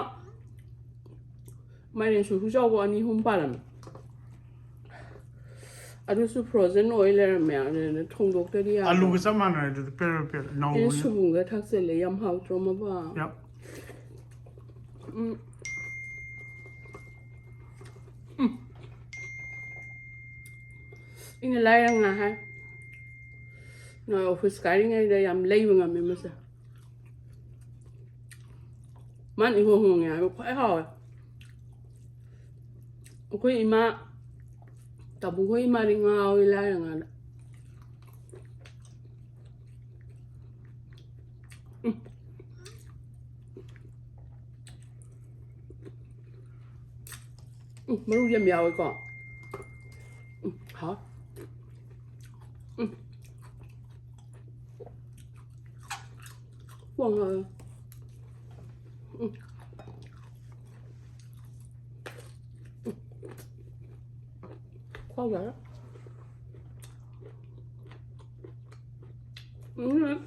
ꯃꯥꯏꯔꯦꯟ ꯁꯨ ꯆꯥꯎꯕ ꯑꯅꯤ ꯑꯍꯨꯝ ꯄꯥꯜꯂꯝꯃꯤ꯫ ꯑꯗꯨꯁꯨ ꯐ꯭ꯔꯣꯖꯟ ꯑꯣꯏ ꯂꯩꯔꯝꯃꯦ꯫ ꯑꯗꯨꯅ ꯊꯣꯡꯗꯣꯛꯇꯗꯤ ꯌꯥꯗ꯭ꯔꯦ꯫ ꯑꯂꯨꯒ ꯆꯞ ꯃꯥꯟꯅꯔꯦ ꯑꯗꯨꯗꯤ, ꯄꯦꯔꯦ ꯄꯦꯔꯦ ꯑꯩꯅ ꯅꯧꯕꯅꯤ꯫ ꯁꯣꯏꯕꯨꯝꯒ ꯊꯥꯛꯆꯜꯂꯦ, ꯌꯥꯝ ꯍꯥꯎꯇ꯭ꯔꯣ ꯃꯕꯥ? ꯌꯥꯝ꯫ ꯎꯝ꯫ ꯎꯝ꯫ ꯑꯩꯅ ꯂꯥꯏꯔ ꯉꯥ ꯍꯥꯏ꯫ ꯅꯣꯏ ꯑꯣꯐꯤꯁ ꯀꯥꯔꯤꯉꯩꯗ ꯌꯥꯝ ꯂꯩꯕ ꯉꯝꯃꯦ ꯃꯁꯦ꯫ ꯃꯥꯅ ꯏꯍꯣꯡ ꯍꯣꯡꯉꯦ ꯍꯥꯏꯕ ꯈ꯭ꯋꯥꯏ ꯍꯥꯎꯋꯦ꯫ ꯑꯩꯈꯣꯏ ꯏꯃꯥ, ꯇꯥꯃꯣꯈꯣꯏ ꯏꯃꯥꯗꯤ ꯉꯥꯎꯋꯤ ꯂꯥꯏꯔ ꯉꯥꯗ꯫ ꯎꯝ꯫ ꯎꯝ, ꯃꯔꯨ ꯌꯥꯝ ꯌꯥꯎꯋꯦꯀꯣ꯫ ꯎꯝ, ꯍꯥꯎ꯫ ꯎꯝ꯫ ꯋꯥ ꯉꯥꯡꯉꯦ꯫ ꯎꯝ꯫ ꯎꯝ꯫ ꯈ꯭ꯋꯥꯡ ꯅꯥꯔꯦ꯫ ꯎꯝ꯫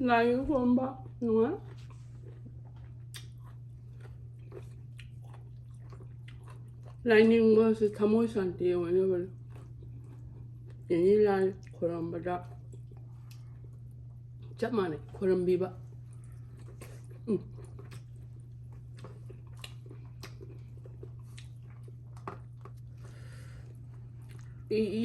ꯂꯥꯏꯒꯤ ꯈꯨꯔꯨꯝꯕ ꯅꯨꯡꯉꯥꯏ꯫ ꯂꯥꯏꯅꯤꯡꯕꯁꯦ ꯊꯃꯣꯏ ꯁꯥꯟꯇꯤ ꯑꯣꯏꯅꯕꯅꯤ꯫ ꯑꯦꯅꯤ ꯂꯥꯏ ꯈꯣꯏꯔꯝꯕꯗ ꯆꯞ ꯃꯥꯟꯅꯩ, ꯈꯣꯏꯔꯝꯕꯤꯕ꯫ ꯎꯝ꯫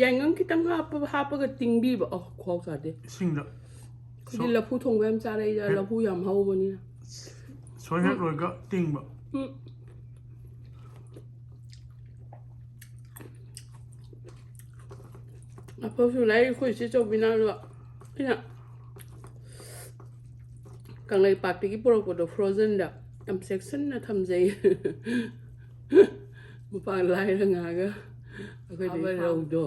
ꯌꯥꯏꯉꯪ ꯈꯤꯇꯪ ꯍꯥꯞꯄ-, ꯍꯥꯞꯄꯒ ꯇꯤꯡꯕꯤꯕ꯫ ꯑꯣ, ꯈꯨꯍꯥꯎ ꯆꯥꯗꯦ꯫ ꯏꯁꯤꯡꯗ꯫ ꯑꯩꯈꯣꯏꯗꯤ ꯁꯣ-, ꯂꯐꯨ ꯊꯣꯡꯕ ꯌꯥꯝ ꯆꯥꯔꯛꯏꯗ, ꯍꯦꯛ-, ꯂꯐꯨ ꯌꯥꯝ ꯍꯧꯕꯅꯤꯅ꯫ ꯁꯣꯏ ꯍꯦꯛ ꯎꯝ꯫ ꯂꯣꯏꯒ ꯇꯤꯡꯕ꯫ ꯎꯝ꯫ ꯂꯐꯨꯁꯨ ꯂꯩ ꯑꯩꯈꯣꯏ ꯏꯆꯦ ꯆꯧꯕꯤꯅ, ꯑꯗꯣ ꯑꯩꯅ ꯀꯪꯂꯩꯄꯥꯛꯇꯒꯤ ꯄꯨꯔꯛꯄꯗꯣ frozenꯗ ꯌꯥꯝ ꯆꯦꯛꯁꯤꯟꯅ ꯊꯝꯖꯩ꯫ ꯃꯄꯥꯟ ꯂꯥꯏꯔ ꯉꯥꯒ ꯑꯩꯈꯣꯏꯗꯤ ꯐꯥꯕ ꯐꯥꯕ꯫ ꯔꯧꯗꯣ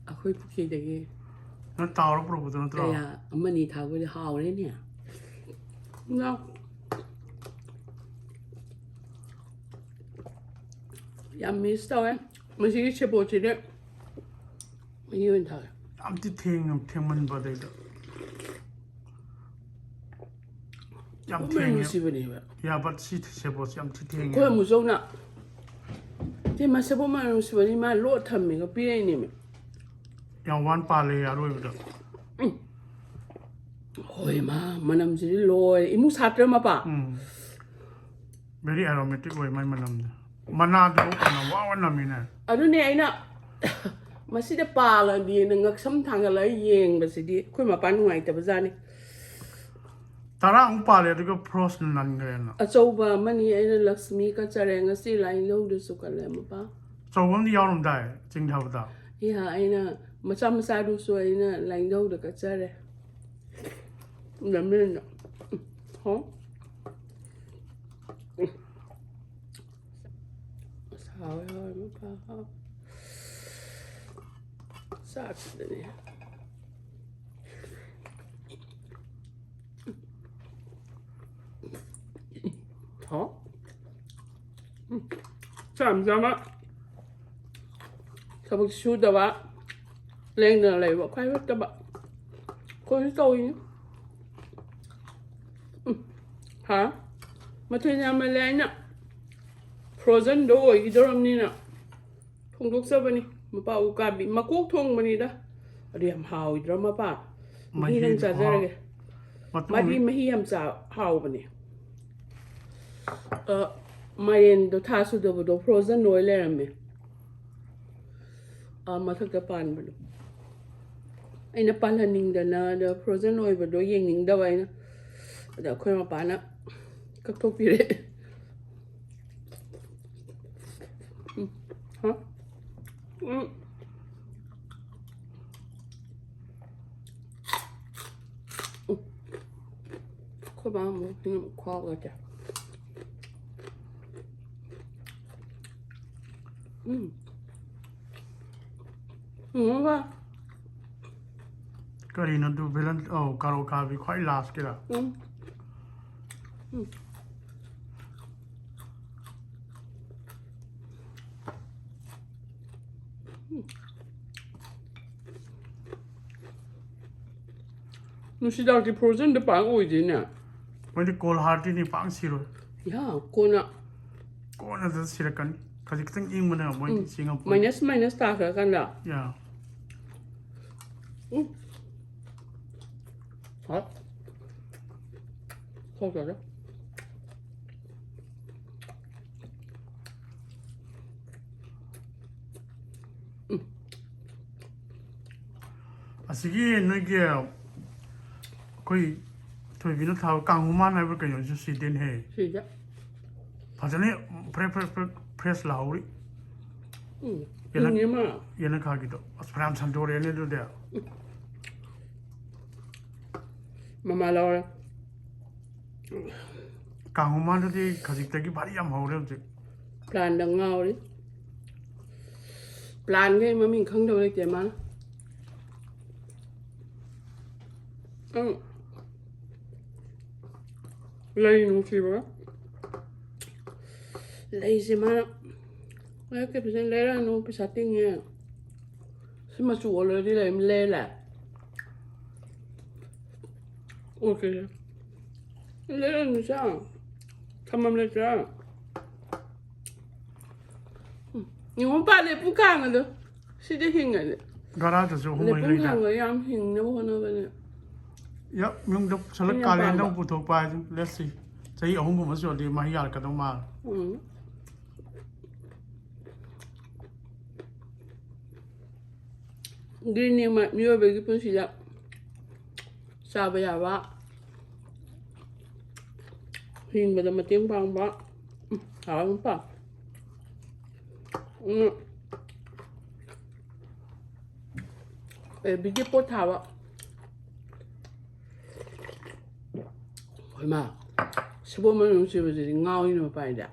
ꯑꯩꯈꯣꯏ ꯄꯨꯈ꯭ꯔꯤꯗꯒꯤ꯫ ꯅꯪ ꯇꯥꯎꯔ ꯄꯨꯔꯛꯄꯗꯣ ꯅꯠꯇ꯭ꯔꯣ? ꯀꯌꯥ ꯑꯃꯅꯤ ꯊꯥꯛꯄꯗꯤ ꯍꯥꯎꯔꯦꯅꯦ꯫ ꯉꯥ-, ꯌꯥꯝ miss ꯇꯧꯋꯦ꯫ ꯃꯁꯤꯒꯤ ꯁꯦꯕꯣꯠꯁꯤꯗꯤ ꯃꯍꯤ ꯑꯣꯏꯅ ꯊꯛꯑꯦ꯫ ꯌꯥꯝ ꯊꯤ ꯊꯦꯡꯉꯦ, ꯊꯦꯡꯃꯟꯕ ꯑꯗꯩꯗ꯫ ꯌꯥꯝ ꯃꯅꯝ ꯊꯦꯡꯉꯦ꯫ ꯅꯨꯡꯁꯤꯕꯅꯦꯕ꯫ ꯌꯥ, but ꯁꯤ ꯁꯦꯕꯣꯠꯁꯤ ꯌꯥꯝ ꯊꯤ ꯊꯦꯡꯉꯦ꯫ ꯑꯩꯈꯣꯏ ꯑꯃꯨꯆꯧꯅ ꯁꯤ ꯃꯥ ꯁꯦꯕꯣꯠ ꯃꯅꯝ ꯅꯨꯡꯁꯤꯕꯅꯤ, ꯃꯥ ꯂꯣꯠ ꯊꯝꯃꯦꯒ ꯄꯤꯔꯛꯏꯅꯦꯃꯤ꯫ ꯌꯥꯝ ꯋꯥꯅ ꯄꯥꯜꯂꯦ ꯑꯔꯣꯏꯕꯗ꯫ ꯎꯝ꯫ ꯍꯣꯏ, ꯃꯥ ꯃꯅꯝꯁꯤꯗꯤ ꯂꯣꯏꯔꯦ꯫ ꯏꯃꯨ ꯁꯥꯠꯇ꯭ꯔ ꯃꯄꯥ? ꯎꯝ꯫ Very aromatic ꯑꯣꯏ ꯃꯥꯏ ꯃꯅꯝꯗꯣ꯫ ꯃꯅꯥꯗꯣ ꯀꯩꯅꯣ ꯋꯥ ꯋꯥ ꯅꯝꯃꯤꯅꯦ꯫ ꯑꯗꯨꯅꯦ ꯑꯩꯅ ꯃꯁꯤꯗ ꯄꯥꯜꯂꯗꯤꯅ ꯉꯛꯁꯝ ꯊꯥꯡꯒꯠꯂꯒ ꯌꯦꯡꯕꯁꯤꯗꯤ ꯑꯩꯈꯣꯏ ꯃꯄꯥ ꯅꯨꯡꯉꯥꯏꯇꯕꯖꯥꯠꯅꯤ꯫ ꯇꯔꯥꯃꯨꯛ ꯄꯥꯜꯂꯦ, ꯑꯗꯨꯒ frost ꯅꯟꯈ꯭ꯔꯦꯅ꯫ ꯑꯆꯧꯕ ꯑꯃꯅꯤ ꯑꯩꯅ ꯂꯛꯁꯃꯤ ꯀꯠꯆꯔꯦ, ꯉꯁꯤ ꯂꯥꯏꯅꯤꯡꯊꯧꯗꯁꯨ ꯀꯠꯂꯦ ꯃꯄꯥ꯫ ꯑꯆꯧꯕ ꯑꯃꯗꯤ ꯌꯥꯎꯔꯝꯗꯥꯏ ꯆꯤꯡꯊꯕꯗ꯫ ꯏꯍꯥ, ꯑꯩꯅ ꯃꯆꯥ ꯃꯆꯥꯗꯨꯁꯨ ꯑꯩꯅ ꯂꯥꯏꯅꯤꯡꯊꯧꯗ ꯀꯠꯆꯔꯦ꯫ ꯂꯝꯕꯦꯟꯗ꯫ ꯍꯣ꯫ ꯍꯥꯎꯋꯦ, ꯍꯥꯎꯋꯦ, ꯃꯄꯥ ꯍꯥꯎꯋꯦ꯫ ꯆꯥꯛꯁꯤꯗꯅꯦ꯫ ꯍꯥꯎ꯫ ꯎꯝ꯫ ꯆꯥꯝ ꯆꯥꯝꯃ꯫ ꯊꯕꯛ ꯁꯨꯗꯕ, ꯂꯦꯡꯗꯅ ꯂꯩꯕ ꯈ꯭ꯋꯥꯏ ꯐꯠꯇꯕ꯫ ꯑꯩꯈꯣꯏꯁꯨ ꯇꯧꯏꯅꯤ꯫ ꯎꯝ꯫ ꯍꯥ? ꯃꯊꯦꯜ ꯌꯥꯝꯃꯜꯂꯦ ꯑꯩꯅ Frozenꯗꯣ ꯑꯣꯏꯈꯤꯗꯧꯔꯕꯅꯤꯅ ꯊꯣꯡꯗꯣꯛꯆꯕꯅꯤ꯫ ꯃꯄꯥ ꯎꯀꯥꯕꯤ ꯃꯀꯣꯛ ꯊꯣꯡꯕꯅꯤꯗ꯫ ꯑꯗꯨ ꯌꯥꯝ ꯍꯥꯎꯏꯗ꯭ꯔꯣ ꯃꯄꯥ? ꯃꯍꯤ ꯅꯪ ꯃꯍꯤꯗꯣ ꯆꯥꯖꯔꯒꯦ꯫ ꯈꯨꯍꯥꯎ꯫ ꯃꯇꯨꯝ ꯃꯥꯗꯤ ꯃꯍꯤ ꯌꯥꯝ ꯆꯥ ꯍꯥꯎꯕꯅꯦ꯫ ꯑ, ꯃꯥꯏꯔꯦꯟꯗꯣ ꯊꯥ ꯁꯨꯗꯕꯗꯣ frozen ꯑꯣꯏ ꯂꯩꯔꯝꯃꯦ꯫ ꯑ, ꯃꯊꯛꯇ ꯄꯥꯟꯕꯗꯣ꯫ ꯑꯩꯅ ꯄꯥꯜꯍꯟꯅꯤꯡꯗꯅ, ꯑꯗ frozen ꯑꯣꯏꯕꯗꯣ ꯌꯦꯡꯅꯤꯡꯗꯕ ꯑꯩꯅ꯫ ꯑꯗ ꯑꯩꯈꯣꯏ ꯃꯄꯥꯅ ꯀꯛꯊꯣꯛꯄꯤꯔꯛꯑꯦ꯫ ꯎꯝ꯫ ꯍꯥ? ꯎꯝ꯫ ꯎꯝ꯫ ꯑꯩꯈꯣꯏ ꯕꯥ ꯑꯃꯨꯛ ꯁꯤꯅ ꯑꯃꯨꯛ ꯈꯨꯍꯥꯎ ꯂꯩꯇꯦ꯫ ꯎꯝ꯫ ꯎꯝ, ꯕꯥ꯫ ꯀꯔꯤꯅꯣ ꯑꯗꯨ balance? ꯑꯧ, ꯀꯥꯔꯣ ꯀꯥꯕꯤ ꯈ꯭ꯋꯥꯏ lastꯀꯤꯔ? ꯎꯝ꯫ ꯎꯝ꯫ ꯎꯝ꯫ ꯅꯨꯡꯁꯤꯗꯥꯛꯇꯤ frozenꯗ ꯄꯥꯛ ꯑꯣꯏꯗꯦꯅꯦ꯫ ꯃꯣꯏꯗꯤ cold heartedꯅꯤ, ꯄꯥꯛ ꯁꯤꯔꯣꯏ꯫ ꯌꯥ, ꯀꯣꯟꯅ꯫ ꯀꯣꯟꯅꯗ ꯁꯤꯔꯛꯀꯅꯤ꯫ ꯈꯖꯤꯛ ꯈꯤꯇꯪ ꯏꯪꯕꯅꯦ ꯃꯣꯏꯗꯤ ꯎꯝ꯫ ꯁꯤ ꯉꯝꯄꯣꯠ꯫ Minus, minus ꯇꯥꯈ꯭ꯔꯀꯥꯟꯗ꯫ ꯌꯥ꯫ ꯎꯝ꯫ ꯍꯣꯏ꯫ ꯊꯣꯛꯇ꯭ꯔꯗꯤ꯫ ꯎꯝ꯫ ꯑꯁꯤꯒꯤ ꯅꯣꯏꯒꯤ ꯑꯩꯈꯣꯏ ꯊꯣꯏꯕꯤꯅ ꯊꯥꯕ ꯀꯥꯡꯍꯨꯃꯥꯟ ꯍꯥꯏꯕ꯭ꯔꯥ ꯀꯩꯅꯣꯁꯨ ꯁꯤꯗꯦꯅꯦꯍꯦ꯫ ꯁꯤꯗ꯫ ꯐꯖꯅ ꯐ꯭ꯔꯦ-, ꯐ꯭ꯔꯦ-, ꯐ꯭ꯔꯦ-, fresh ꯂꯥꯍꯧꯔꯤ꯫ ꯎꯝ꯫ ꯌꯦꯅꯛ-, ꯏꯪꯉꯦ ꯃꯥ꯫ ꯌꯦꯅꯈꯥꯒꯤꯗꯣ꯫ ꯑꯁ, ꯐꯅꯌꯥꯝ ꯁꯟꯗꯣꯔꯛꯑꯦꯅꯦ ꯑꯗꯨꯗꯤ꯫ ꯃꯃꯥ ꯂꯧꯔꯦ꯫ ꯀꯥꯡꯍꯨꯃꯥꯟꯗꯨꯗꯤ ꯈꯖꯤꯛꯇꯒꯤ ꯚꯥꯔꯤ ꯌꯥꯝ ꯍꯧꯔꯦ ꯍꯧꯖꯤꯛ꯫ Plantꯗ ꯉꯥꯎꯔꯤ꯫ Plantꯈꯩ ꯃꯃꯤꯡ ꯈꯪꯗꯕ ꯂꯩꯇꯦ ꯃꯥꯅ꯫ ꯎꯝ꯫ ꯂꯩ ꯅꯨꯡꯁꯤꯕ꯫ ꯂꯩꯁꯦ ꯃꯥꯅ, "ꯂꯩꯔꯛꯀꯦ ꯐꯖꯅ ꯂꯩꯔꯛꯑꯅꯨ, ꯄꯩꯁꯥ ꯇꯤꯡꯉꯦ꯫ ꯁꯤ ꯃꯆꯨ ꯑꯣꯜꯂꯗꯤ ꯂꯩ ꯑꯃ ꯂꯩꯔ ꯂꯥꯛꯑꯦ꯫ ꯑꯣꯀꯦ꯫ ꯂꯩꯔꯛꯑꯅꯨ ꯁꯦ꯫ ꯊꯝꯐꯝ ꯂꯩꯇ꯭ꯔꯥ?" ꯌꯦꯡꯉꯣ ꯄꯥꯜꯂꯦ ꯄꯨꯡ ꯀꯥꯡꯒꯗꯣ꯫ ꯁꯤꯗ ꯍꯤꯡꯉꯗꯤ꯫ ꯒꯔꯥꯗꯁꯨ ꯑꯍꯨꯝ ꯃꯔꯤ ꯂꯩꯄꯨꯡ ꯂꯩꯗ꯫ ꯈꯥꯡꯒ ꯌꯥꯝ ꯍꯤꯡꯅꯕ ꯍꯣꯠꯅꯕꯅꯦ꯫ ꯌꯥꯝ ꯌꯨꯝꯗ ꯁꯂꯛ ꯌꯥꯝ ꯀꯥꯂꯦꯟꯗ ꯄꯥꯝꯕ꯫ ꯑꯃꯨꯛ ꯄꯨꯊꯣꯛꯄ ꯍꯥꯏꯁꯦ꯫ Let's see꯫ ꯆꯍꯤ ꯑꯍꯨꯝꯒꯨꯝꯕ ꯁꯨꯔꯗꯤ ꯃꯍꯩ ꯌꯥꯜꯂꯛꯀꯗꯧ ꯃꯥꯜꯂꯦ꯫ ꯎꯝ꯫ ꯒ꯭ꯔꯤꯟꯅꯤ ꯃ-, ꯃꯤꯑꯣꯏꯕꯒꯤ ꯄꯨꯟꯁꯤꯗ ꯆꯥꯕ ꯌꯥꯕ, ꯍꯤꯡꯕꯗ ꯃꯇꯦꯡ ꯄꯥꯡꯕ꯫ ꯎꯝ, ꯍꯥꯎꯔꯅꯤꯀꯣ꯫ ꯎꯝ꯫ ꯑꯦ, ꯕꯤꯒꯤ ꯄꯣꯠ ꯊꯥꯕ꯫ ꯍꯣꯏꯃ, ꯁꯦꯕꯣꯠ ꯃꯅꯝ ꯅꯨꯡꯁꯤꯕꯁꯤꯗꯤ ꯉꯥꯎꯏꯅꯦ ꯃꯄꯥꯟꯗ꯫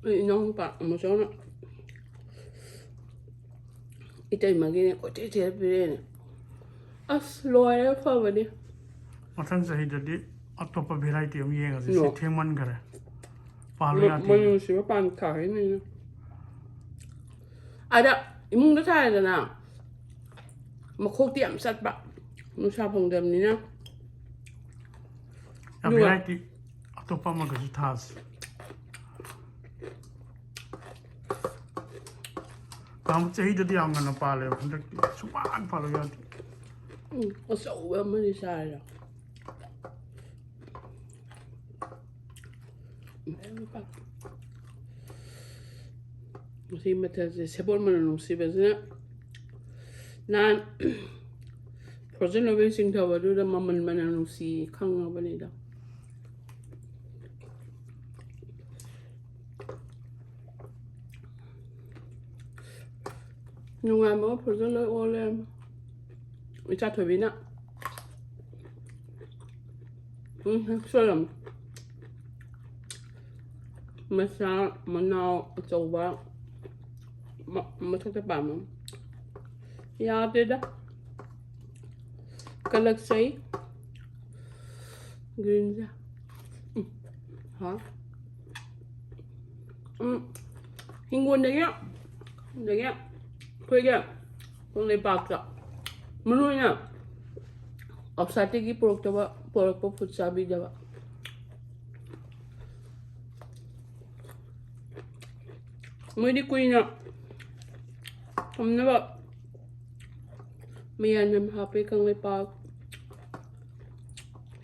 ꯑꯩ ꯏꯅꯥꯎꯅꯨꯄꯥ ꯑꯃꯨꯆꯧꯅ ꯏꯇꯩꯃꯒꯤꯅꯦ ꯀꯣꯏꯊꯤ ꯊꯤꯔ ꯄꯤꯔꯛꯑꯦꯅꯦ꯫ ꯑꯁ, ꯂꯣꯏꯔꯦ ꯐꯕꯗꯤ꯫ ꯃꯊꯪ ꯆꯍꯤꯗꯗꯤ ꯑꯇꯣꯞꯄ variety ꯑꯃ ꯌꯦꯡꯉꯁꯤ꯫ ꯁꯤ ꯅꯣ꯫ ꯊꯦꯡꯃꯟꯈꯔꯦ꯫ ꯄꯥꯜꯂꯨ ꯃ-, ꯌꯥꯗꯦ꯫ ꯃꯅꯝ ꯅꯨꯡꯁꯤꯕ ꯄꯥꯟ ꯊꯥꯈꯤꯅꯤꯅ꯫ ꯑꯗ ꯏꯃꯨꯡꯗ ꯊꯥꯔꯦꯗꯅ, ꯃꯈꯣꯛꯇꯤ ꯌꯥꯝ ꯆꯠꯄ, ꯅꯨꯡꯁꯥ ꯐꯪꯗꯕꯅꯤꯅ꯫ ꯌꯥꯝ ꯑꯗꯨꯒ variety ꯑꯇꯣꯞꯄ ꯑꯃꯒꯁꯨ ꯊꯥꯁꯤ꯫ ꯅꯍꯥꯟꯃꯨꯛ ꯆꯍꯤꯗꯗꯤ ꯌꯥꯝ ꯉꯟꯅ ꯄꯥꯜꯂꯦꯕ, ꯍꯟꯗꯛꯇꯤ ꯁꯨꯡꯄꯥꯟ ꯄꯥꯜꯂꯨ ꯌꯥꯗꯦ꯫ ꯎꯝ, ꯑꯆꯧꯕ ꯑꯃꯗꯤ ꯆꯥꯔꯦ꯫ ꯉꯁꯤ ꯃꯊꯦꯜꯁꯦ ꯁꯦꯕꯣꯠ ꯃꯅꯝ ꯅꯨꯡꯁꯤꯕꯁꯤꯅ ꯅꯍꯥꯟ frozen ꯑꯣꯏꯕꯩ ꯆꯤꯡꯊꯕꯗꯨꯗ ꯃꯃꯜ ꯃꯅꯝ ꯅꯨꯡꯁꯤ ꯈꯪꯉꯕꯅꯤꯗ꯫ ꯅꯨꯡꯉꯥꯏꯕ ꯐꯖꯅ ꯂꯣꯏ ꯑꯣꯜꯂꯦ꯫ ꯏꯆꯥ ꯊꯣꯏꯕꯤꯅ꯫ ꯎꯝ, ꯁꯣꯏꯔꯝꯃꯦ꯫ ꯃꯆꯥ, ꯃꯅꯥꯎ, ꯑꯆꯧꯕ, ꯃ-, ꯃꯊꯛꯇ ꯄꯥꯝꯃꯦ꯫ ꯌꯥꯗꯦꯗ꯫ ꯀꯜꯂꯛꯆꯩ꯫ Greenꯁꯦ꯫ ꯎꯝ꯫ ꯍꯥ? ꯎꯝ꯫ ꯍꯤꯡꯒꯣꯜꯗꯒꯤ, ꯑꯗꯒꯤ ꯑꯩꯈꯣꯏꯒꯤ ꯀꯪꯂꯩꯄꯥꯛꯇ ꯃꯔꯨ ꯑꯣꯏꯅ outsideꯇꯒꯤ ꯄꯨꯔꯛꯇꯕ, ꯄꯨꯔꯛꯄ food ꯆꯥꯕꯤꯗꯕ꯫ ꯃꯣꯏꯗꯤ ꯀꯨꯏꯅ ꯊꯝꯅꯕ ꯃꯌꯥꯟ ꯌꯥꯝ ꯍꯥꯞꯄꯦ꯫ ꯀꯪꯂꯩꯄꯥꯛ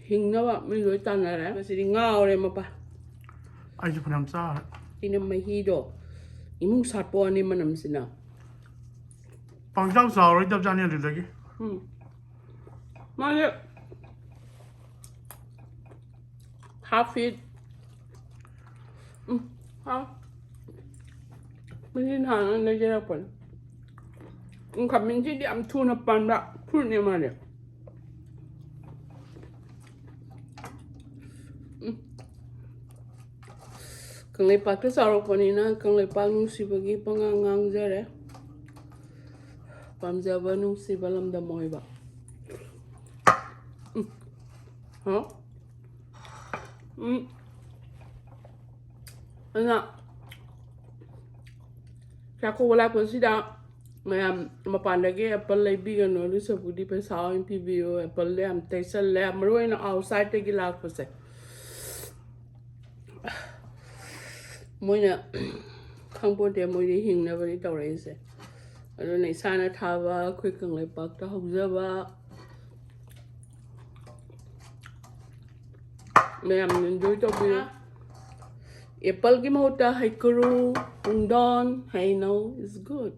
ꯍꯤꯡꯅꯕ ꯃꯤ ꯂꯣꯏ ꯇꯥꯟꯅꯔꯦ꯫ ꯃꯁꯤꯗꯤ ꯉꯥꯎꯔꯦ ꯃꯄꯥ꯫ ꯑꯩꯁꯨ ꯐꯅꯌꯥꯝ ꯆꯥꯔꯦ꯫ ꯁꯤꯅ ꯃꯍꯤꯗꯣ ꯏꯃꯨꯡ ꯁꯥꯠꯄ ꯋꯥꯅꯤ ꯃꯅꯝꯁꯤꯅ꯫ ꯄꯪꯆꯥꯎ ꯆꯥꯎꯔꯣꯏꯗꯕꯖꯥꯠꯅꯤ ꯑꯗꯨꯗꯒꯤ꯫ ꯎꯝ꯫ ꯃꯥꯁꯦ half feet꯫ ꯎꯝ꯫ ꯍꯥꯎ꯫ ꯃꯁꯤ ꯅꯍꯥꯟ ꯑꯩꯅ ꯂꯩꯖꯔꯛꯄꯅꯦ꯫ ꯎꯝ, ꯈꯥꯃꯦꯟꯁꯤꯗꯤ ꯌꯥꯝ ꯊꯨꯅ ꯄꯥꯟꯕ fruitꯅꯦ ꯃꯥꯗꯤ꯫ ꯎꯝ꯫ ꯀꯪꯂꯩꯄꯥꯛꯇ ꯆꯥꯎꯔꯛꯄꯅꯤꯅ ꯀꯪꯂꯩꯄꯥꯛ ꯅꯨꯡꯁꯤꯕꯒꯤ ꯄꯉꯥꯡ ꯉꯥꯡꯖꯔꯦ꯫ ꯄꯥꯝꯖꯕ ꯅꯨꯡꯁꯤꯕ ꯂꯝꯗꯝ ꯑꯣꯏꯕ꯫ ꯎꯝ꯫ ꯍꯥꯎ꯫ ꯎꯝ꯫ ꯑꯗꯨꯅ ꯆꯥꯛꯀꯧꯕ ꯂꯥꯛꯄꯁꯤꯗ ꯃꯌꯥꯝ ꯃꯄꯥꯟꯗꯒꯤ apple ꯂꯩꯕꯤꯒꯅꯨ, ꯑꯗꯨ ꯁꯔꯨꯛꯄꯨꯗꯤ ꯄꯩꯁꯥ ꯑꯣꯏꯅ ꯄꯤꯕꯤꯌꯨ꯫ Appleꯗ ꯌꯥꯝ ꯇꯩꯁꯜꯂꯦ, ꯃꯔꯨ ꯑꯣꯏꯅ outsideꯇꯒꯤ ꯂꯥꯛꯄꯁꯦ꯫ ꯃꯣꯏꯅ ꯈꯪꯄꯣꯟꯇꯦ, ꯃꯣꯏꯗꯤ ꯍꯤꯡꯅꯕꯅꯤ ꯇꯧꯔꯛꯏꯁꯦ꯫ ꯑꯗꯨꯅ ꯏꯁꯥꯅ ꯊꯥꯕ, ꯑꯩꯈꯣꯏ ꯀꯪꯂꯩꯄꯥꯛꯇ ꯍꯧꯖꯕ, ꯃꯌꯥꯝ enjoy ꯇꯧꯕꯤꯌꯨ꯫ Appleꯒꯤ ꯃꯍꯨꯠꯇ ꯍꯩꯀ꯭ꯔꯨ, ꯄꯨꯡꯗꯣꯟ, ꯍꯩꯅꯧ is good꯫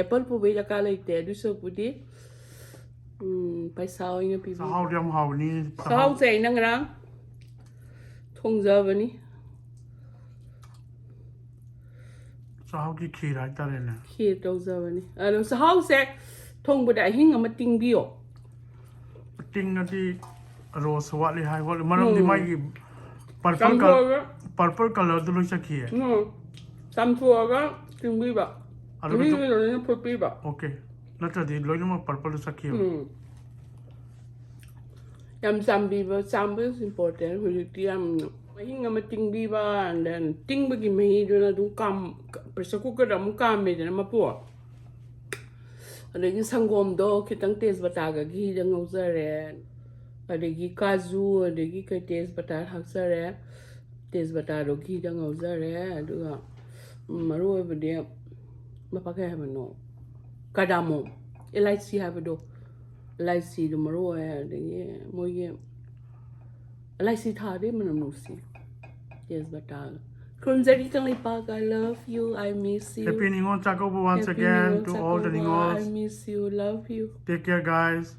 Apple ꯄꯨꯕꯩ ꯗꯔꯀꯥꯔ ꯂꯩꯇꯦ꯫ ꯑꯗꯨ ꯁꯔꯨꯛꯄꯨꯗꯤ, ꯎꯝ, ꯄꯩꯁꯥ ꯑꯣꯏꯅ ꯄꯤꯕꯤꯌꯨ꯫ ꯆꯥꯛꯍꯥꯎꯗꯤ ꯌꯥꯝ ꯍꯥꯎꯕꯅꯤ꯫ ꯆꯥꯛꯍꯥꯎꯁꯦ ꯑꯩꯅ ꯉꯔꯥꯡ ꯊꯣꯡꯖꯕꯅꯤ꯫ ꯆꯥꯛꯍꯥꯎꯒꯤ ꯈꯤꯔ ꯍꯥꯏꯇꯥꯔꯦꯅꯦ꯫ ꯈꯤꯔ ꯇꯧꯖꯕꯅꯤ꯫ ꯑꯗꯣ ꯆꯥꯛꯍꯥꯎꯁꯦ ꯊꯣꯡꯕꯗ ꯑꯍꯤꯡ ꯑꯃ ꯇꯤꯡꯕꯤꯌꯣ꯫ ꯇꯤꯡꯉꯗꯤ ꯔꯣꯁ ꯋꯥꯠꯂꯤ ꯍꯥꯏ ꯋꯥꯠꯂꯤ꯫ ꯃꯔꯝꯗꯤ ꯎꯝ꯫ ꯃꯥꯒꯤ purple ꯆꯥꯝꯊꯣꯛꯑꯒ꯫ Purple colourꯗꯨ ꯂꯣꯏ ꯆꯠꯈꯤꯌꯦ꯫ ꯎꯝ꯫ ꯆꯥꯝꯊꯣꯛꯑꯒ ꯇꯤꯡꯕꯤꯕ꯫ ꯑꯗꯨꯒ ꯃꯍꯤꯒ ꯂꯣꯏꯅ ꯐꯨꯠꯄꯤꯕ꯫ Okay꯫ ꯅꯠꯇ꯭ꯔꯗꯤ ꯂꯣꯏꯅꯃꯛ purpleꯗꯨ ꯆꯠꯈꯤꯕ꯫ ꯎꯝ꯫ ꯌꯥꯝ ꯆꯥꯝꯕꯤꯕ, ꯆꯥꯝꯕ is important꯫ ꯍꯧꯖꯤꯛꯇꯤ ꯌꯥꯝ ꯑꯍꯤꯡ ꯑꯃ ꯇꯤꯡꯕꯤꯕ, and then ꯇꯤꯡꯕꯒꯤ ꯃꯍꯤꯗꯨꯅ ꯑꯗꯨꯝ ꯀꯥꯝ-, pressure cookerꯗ ꯑꯃꯨꯛ ꯀꯥꯝꯃꯦꯗꯅ ꯃꯄꯨ꯫ ꯑꯗꯒꯤ ꯁꯪꯒꯣꯝꯗꯣ ꯈꯤꯇꯪ ꯇꯦꯖꯄꯇꯥꯒ ꯘꯤꯗ ꯉꯧꯖꯔꯦ꯫ ꯑꯗꯒꯤ ꯀꯥꯖꯨ, ꯑꯗꯒꯤ ꯀꯩ ꯇꯦꯖꯄꯇꯥ ꯊꯥꯛꯆꯔꯦ꯫ ꯇꯦꯖꯄꯇꯥꯗꯣ ꯘꯤꯗ ꯉꯧꯖꯔꯦ꯫ ꯑꯗꯨꯒ ꯃꯔꯨ ꯑꯣꯏꯕꯗꯤ ꯃꯄꯥ ꯀꯩ ꯍꯥꯏꯕꯅꯣ, ꯀꯥꯗꯥꯃꯣꯝ, ꯑꯦꯂꯥꯏꯆꯤ ꯍꯥꯏꯕꯗꯣ, ꯑꯦꯂꯥꯏꯆꯤꯗꯣ ꯃꯔꯨ ꯑꯣꯏ꯫ ꯑꯗꯒꯤ ꯃꯣꯏꯒꯤ ꯑꯦꯂꯥꯏꯆꯤ ꯊꯥꯗꯤ ꯃꯅꯝ ꯅꯨꯡꯁꯤ꯫ ꯇꯦꯖꯄꯇꯥꯒ꯫ ꯈꯨꯔꯨꯝꯖꯔꯤ Kangleipak, I love you, I miss you. Happy Ningol Chakouba once Happy again Ningol to all the Chakouba, I Ningols. Miss you, love you. Take care, guys.